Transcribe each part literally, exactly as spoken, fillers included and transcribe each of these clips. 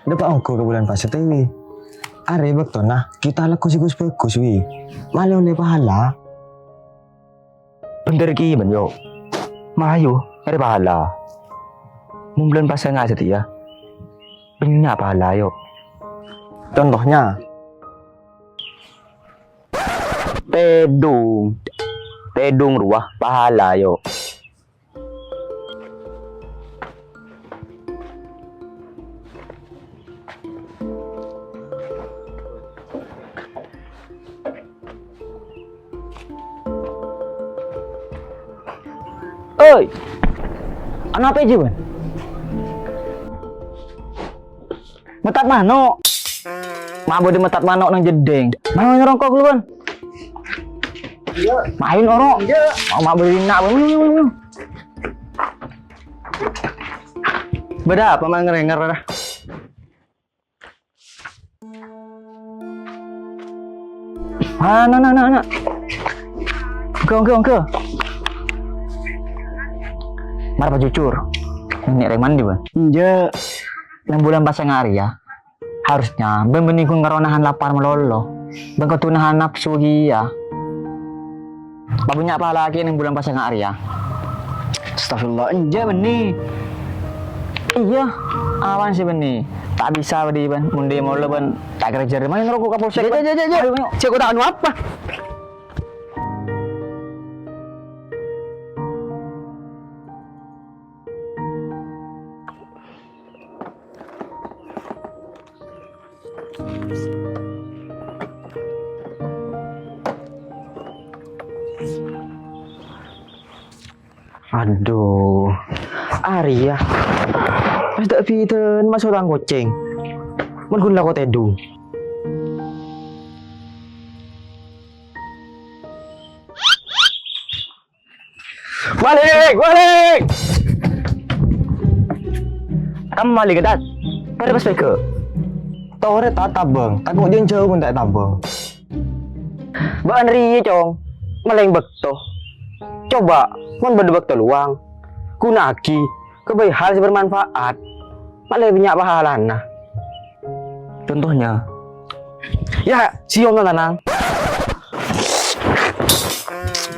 Dâpa' ongghu ka bulân pasa satèya, wi. Arèya bâktona kita alako sè ghus-bhâghus, wi. Malè ollè pahala. Bhender kèya bân, yo. Mayu, arèya pahala. Mon bulân pasa satèya, bânnya' pahala, yo. Contohnya, tèdung. Tèdung rowa pahala, yo. Oi! Ana apa jiyâ, Bân? Mettat mano'. Ma' bâdâ mettat mano' neng jeddhing. Mayu nyerongko' ghâllu, Bân. Mayu noro'. Ma' bâdâ dinna', Bân. Mayu, mayu, mayu. Bâdâ apa ma' ngèr-ngèr, Bân? Ah, na, na, na, na. Ongghu, ongghu, ongghu. Mara pajhujhur. Nènè' rèng mandi, Bân? Enjâ'. Neng bulân pasa arèya, harusnya bân bânnè ghun karo nahan lapar malolo. Bân kodhu nahan napsu kèya. Pabânnya' pahala kèya neng bulân pasa arèya. Astagfirullah, enjâ' bânnè. Iyâ, awan sè bânnè. Ta' bisa bâdâ, Bân. Mon dâ' mola, Bân. Ta' kèra jârèya. Mayu noro' ka polsek, Bân. Jâ', jâ', jâ', jâ'. Ayo, mayu. Cè' kok ta' anu apa? Adhu, arèya. Pas ta' bidhân maso' tang kocèng. Mon ghun lako tèdung. Malèng, malèng! Kam malèng, Tat? Torè pas pèghâ'. Torè ta' tabâng, tako' jhân jhâu mon ta' tabâng. Bâ'na rèya, Cong, malèng bâkto. Coba, mon bâdâ bâkto lowang, ghuna'aghi kabbhi hal sè bermanfaat. Malè bânnya' pahalana. Contohnya? Ya, sèyom, Tanang.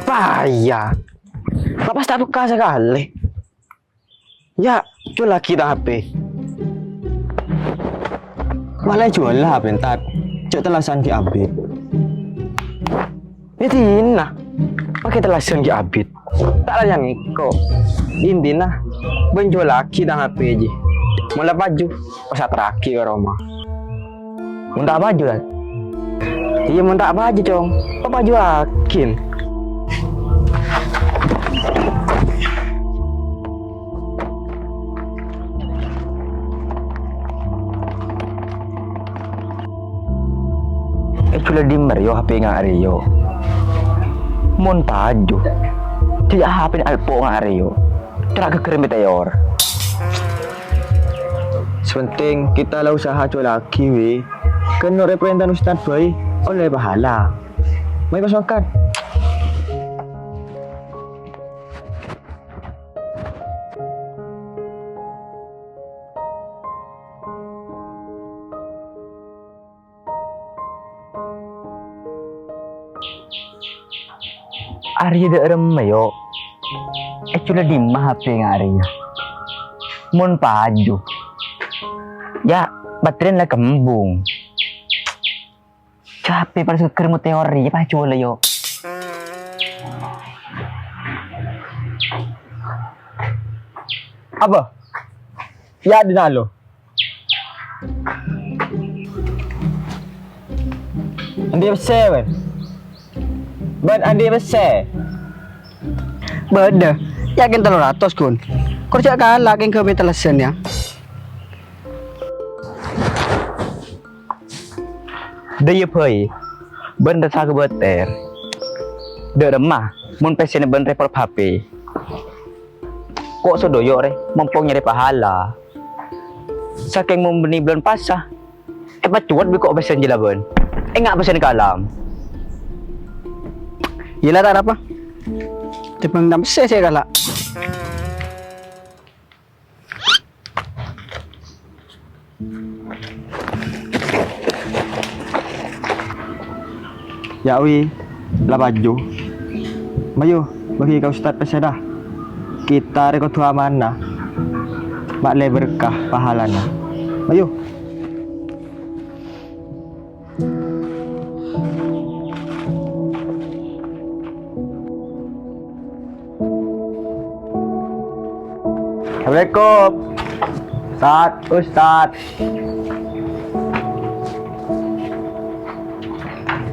Paya. Lapas ta' peka sakalè. Ya, jhuwâllaghi tang H P. Malè jhuwâlla H P, Tat. Jhâ' tellasan ghi' abit. Yâ dinah, pagghun tellasan ghi' abit. Ta' layan engko'. Intina, bân jhuwâllaghi tang H P jiyâ. Mon la paju, pas aterraghi ka roma. Mon ta' paju, Tat? Iyâ, mon ta' paju, Cong. Papajuwâghin. È jhuwâlla dimma rèya H P nga' rèya? Mon paju, dâri H P-na alpo' nga' rèya. Cora' ghâgghâr meteor. Sè pentèng kita la usaha jhuwâllaghi, wi. Ghân noro' parèntana ustad bhâi, ollè pahala. Mayu pas mangkat. Arèya dâ' remma, yo. È jhuwâlla dimma H P nga' rèya? Mon paju, ya, baterèna la kembung. Capè' pas ghâgghâr meteor rèya, paju la, yo. Apa? Ya, dinalo. Andi' pèssè, Bân? Bân, andi' pèssè? Bâdâ. Yakin tello ratos, Gun. Kor jhâ' kala' kèng ghâbây tellasan, ya. Dâ' iyâ bhâi, bân rassa kabâter. Dâ' remma, mon pèssèna bân repot H P. Ko' sè dhoyo' rè, mompong nyarè pahala. Sakèng mon bânnè bulân pasa, èpacowat bi' ko' pèssèna jâlâbân. Enga' pèssèna ka alam. Iyâ la, ta' arapa. Tèmbhâng tam pèssè sè kala'. Yâ wi, la paju. Mayu, bâgi ka ustad pèssèna. Kita rè kodhu amanah. Ma' lè berkah pahalana. Mayu. Assalamualaikum. Ustad, Ustad.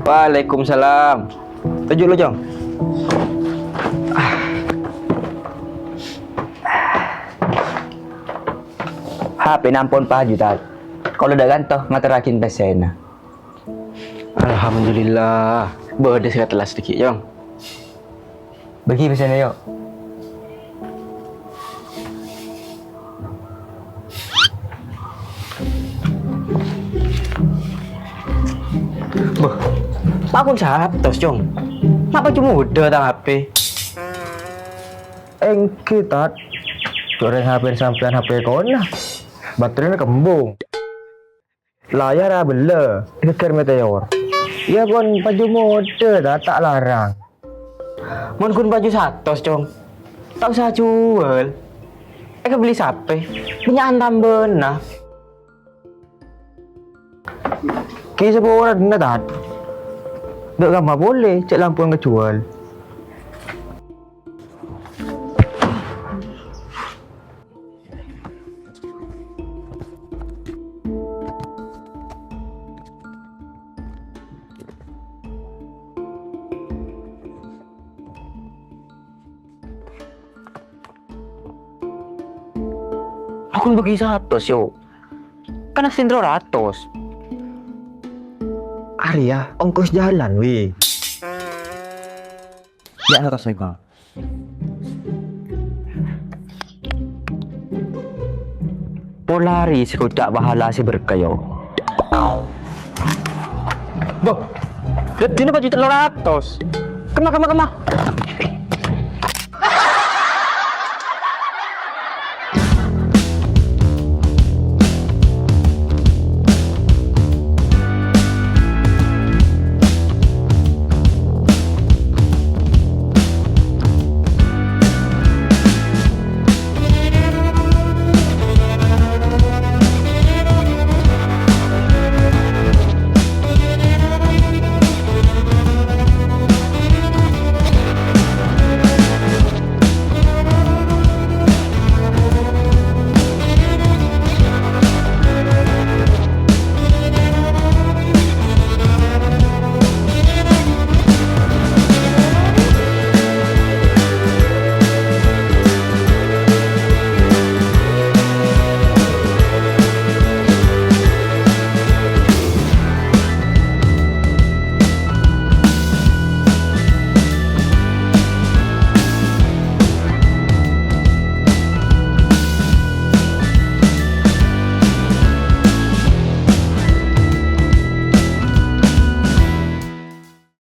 Waalaikumsalam. Toju' lu, Cong. H P-na ampon paju, Tad. Kaulâ dâ' kanto ngaterraghi pèssèna. Alhamdulillah. Bâdâ sè katellas dhâggi', Cong. Bâgi pèssèna, yo. Bâh, ma' pon satos, Cong. Ma' paju modâ tang H P. Èngghi, Tad. Jhâ' rèng H P sampèyan H P kona. Baterèna kembung. Layarra bellâ, ghâgghâr meteor. Iyâ pon paju modâ, ta', ta' larang. Mon ghun paju satos, Cong, ta' osa juwâl. Èkabelli sapè, bânnya'an tambâna. Ghi' saporana, Tad. Dâ' kamma polè, cè' la ampon kajuwâl. Aku bâgi satos, yo. Kan absen tello ratos. Arèya ongkos jalan, wi. Ya, satos, Bang. Polari sè koca' pahala sè berkah, yo. Boh, dhâddhina paju tello ratos. Kemma, kemma, kemma.